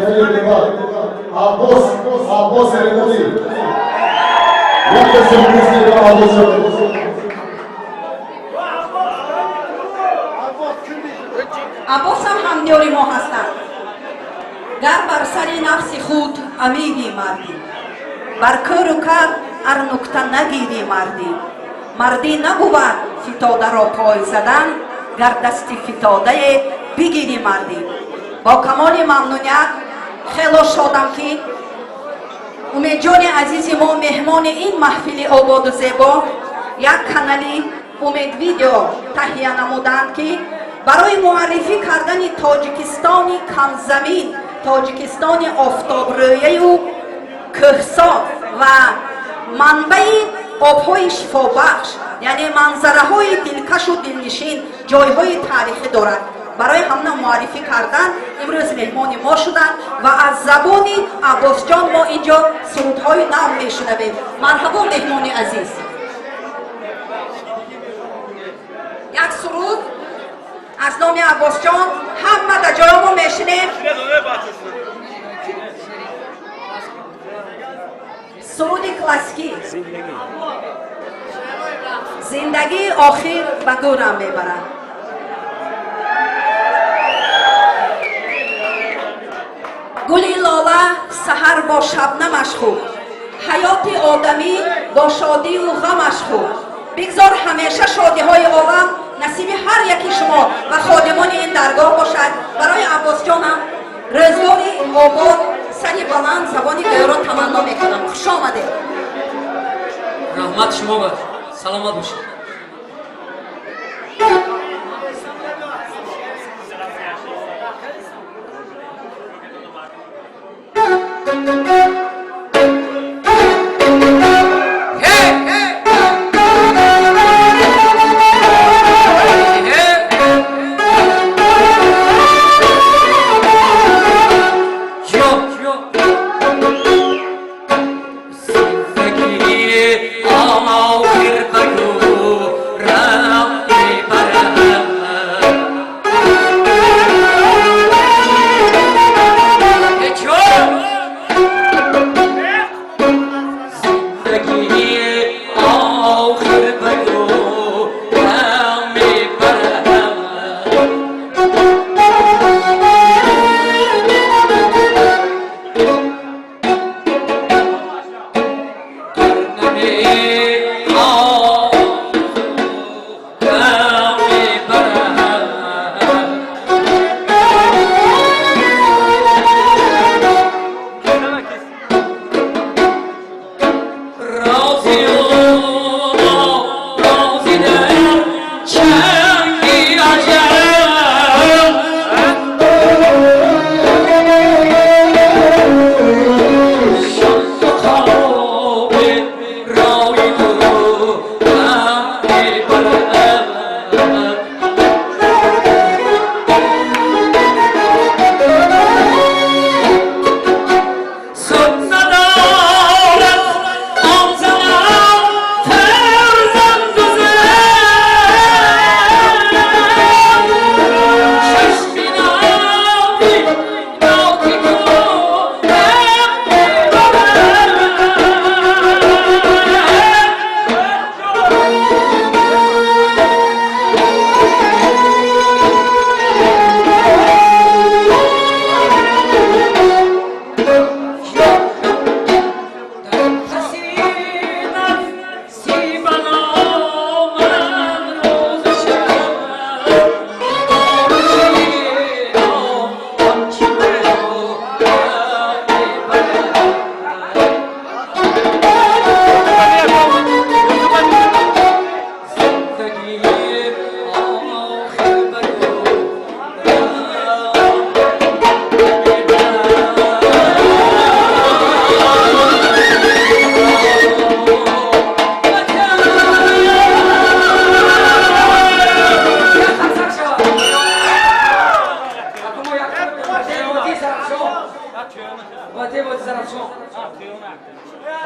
Меҳмони қимат Аббос, Аббос Эмомӣ. Як касе ба Аббос. Аббосам ҳамдиёри мо ҳастанд. Гар бар сари нафси худ амири мардӣ, бар кӯру кар ар нукта нагири мардӣ, мардӣ набувад фитодаро пой задан, гар дасти фитодае бигири мардӣ. Бо камоли мамнуният хело шодам, ки Умедҷони азизи мо меҳмони ин маҳфили ободу зебо. Як канали Умед Видео таҳия намуданд, ки барои муаррифӣ кардани Тоҷикистони камзамин, Тоҷикистони офтобрӯяю кӯҳсор ва манбаи обҳои шифобахш, яъне манзараҳои дилкашу дилнишин, ҷойҳои таърихӣ дорад, барои ҳамна муаррифӣ кардан имрӯз меҳмони мо шуданд ва аз забони Аббосҷон мо инҷо сурудҳои нав мешунавем. Марҳабо, меҳмони азиз. Як суруд аз номи Аббосҷон, ҳама дар ҷоё мо мешинем. Суруди классикӣ, зиндагии охир ба гӯрам мебарад. Гули лола саҳар бо шабнамаш хуб, ҳаёти одамӣ бо шодию ғамаш хуб. Бигзор ҳамеша шодиҳои олам насиби ҳар яки шумо ва ходимони ин даргоҳ бошад. Барои Аббосҷонам рӯзгори обод, сари баланд, забони гӯёро таманно мекунам. Хуш омадед. Раҳмат шумо, ба саломат бошед.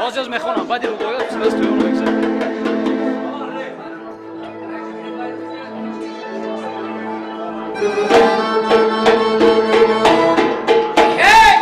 Ҳозир мехонам, баъди рубоиёт пас туёно мегузарем. Hey!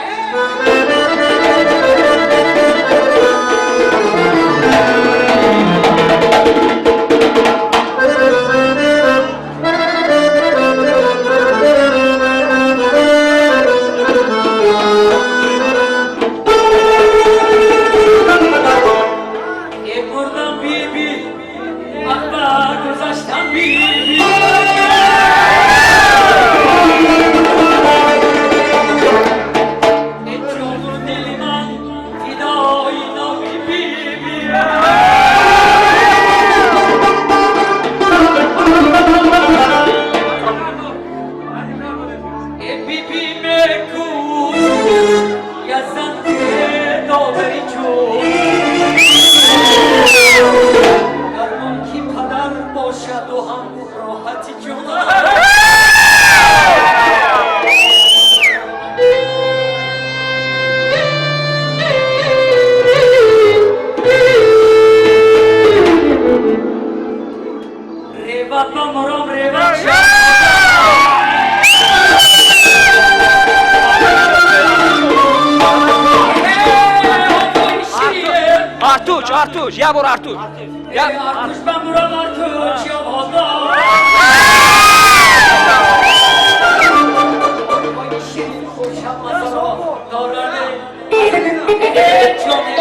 Биби меку язан додари ҷон, дармон ки падар бошаду ҳам роҳати ҷон. Рева бамром, рева. Артуч, Артуч, як бор Артуч. Артуш бамром, Артуч ёвода. Ширин хушам мазаро доране ҷоне.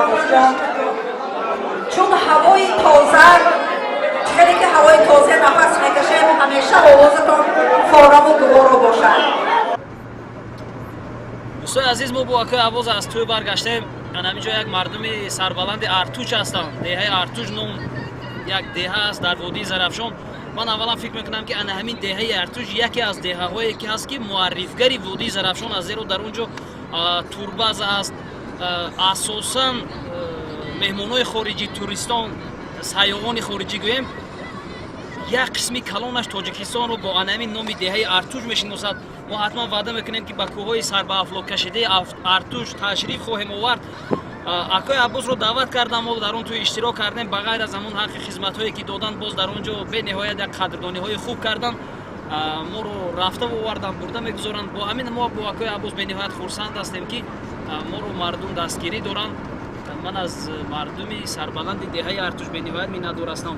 Аббосҷон, чун ҳавои тоза, хеле ки ҳавои тоза нафас мекашем, ҳамеша овозатон фораму гуворо бошад. Дӯстони азиз, мо бо акои Аббос аз тӯй баргаштем. Ан ҳамин ҷо як мардуми сарбаланди Артуч ҳастанд. Деҳаи Артуч ном як деҳа аст дар водии Зарафшон. Ман аввалан фикр мекунам, ки ана ҳамин деҳаи Артуч яке аз деҳаҳое ки ҳаст, ки муаррифгари водии Зарафшон аст, зеро дар он ҷо турбаза аст. Асосан меҳмонҳои хориҷӣ, туристон, сайёҳони хориҷӣ гӯем, як қисми калонаш Тоҷикистонро бо анамин номи деҳаи Артуш мешиносад. Мо ҳатман ваъда мекунем, ки ба кӯҳҳои сарбаафлок кашидаи Артуш ташриф хоҳем овард. Акои Аббосро даъват кардам, мо дар он тӯй иштирок кардем. Ба ғайр аз ҳамон ҳаққи хизматҳое, ки доданд, боз дар он ҷо бениҳоят як қадрдониҳои хуб карданд. Моро рафта оварданд, бурда мегузоранд. Бо ҳамин мо бо акои Аббос бениҳоят хурсанд ҳастем, ки моро мардум дастгирӣ доранд. Ман аз мардуми сарбаланди деҳаи Артуш бениҳоят миннатдор ҳастам.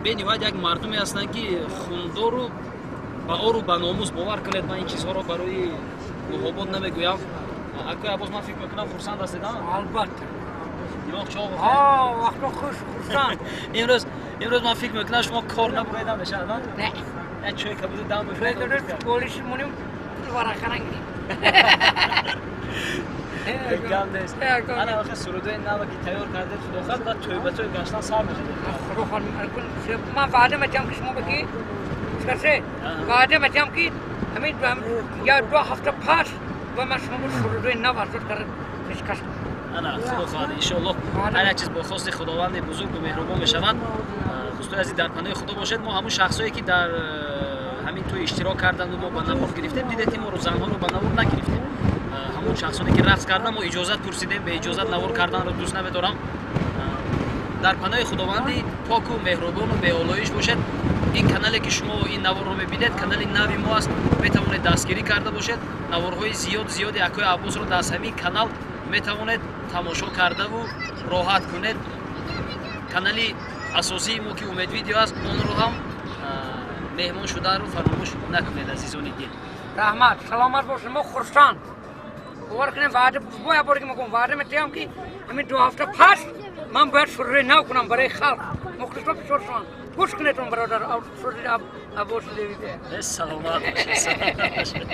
Бениҳоят як мардуме ҳастанд, ки хундору ба ору ба номус. Бовар кунед, ман ин чизҳоро барои муҳобот намегӯям. Акои Аббос, ман фикр мекунам, хурсанд ҳастед? Албатта. Димоғ чоғ. Вақто хуш, хурсанд. Имрӯз ман фикр мекунам, шумо кор набуреда мешавад? Не. Як чой кабуди дам. Болиш монем, варақаранг. Гап нест. Ана вақте сурудои нава ки тайёр кардед, худохоҳад, ба тӯй ба тӯй гаштан сар мешавад. Ман ваъда метиҳам, ки шумо бики касе ваъда метиҳам, ки ҳамин я 2 ҳафта пас ва ман шумо сурудои нав азод карда пешкаш. Ана, худо хоҳад, иншоаллоҳ, ҳар як чиз бо хости Худованди бузургу меҳрубон мешавад. Дӯстои азиз, дар паноҳи Худо бошед. Мо ҳамун шахсое, ки дар ҳамин тӯй иштирок карданду мо ба навор гирифтем, дидед, ки моро занҳоро ба навор нагирифтем. Ҳамун шахсоне, ки рақс кардан, мо иҷозат пурсидем. Бе иҷозат навор карданро дӯст намедорам. Дар паноҳи Худованди поку меҳрубону беолоиш бошед. Ин канале, ки шумо ин наворро мебинед, канали нави мо аст, метавонед дастгирӣ карда бошед. Наворҳои зиёд зиёди акои Аббосро дар ҳамин канал метавонед тамошо кардаву роҳат кунед. Канали асосии мо, ки Умед Видео аст, онро ҳам меҳмон шуданро фаромӯш накунед, азизони дил. Раҳмат, саломат бошед. Мо хурсанд, бовар кунем, ваъда бо як бори ки мегӯям, ваъда метиҳам, ки ҳамин 2 ҳафта пас ман бояд суруди нав кунам барои халқ. Мухлисо бисёр шаванд, гӯш кунедон, бародар, суруди Аббос Левиде. Саломат бошед, саломат бошед.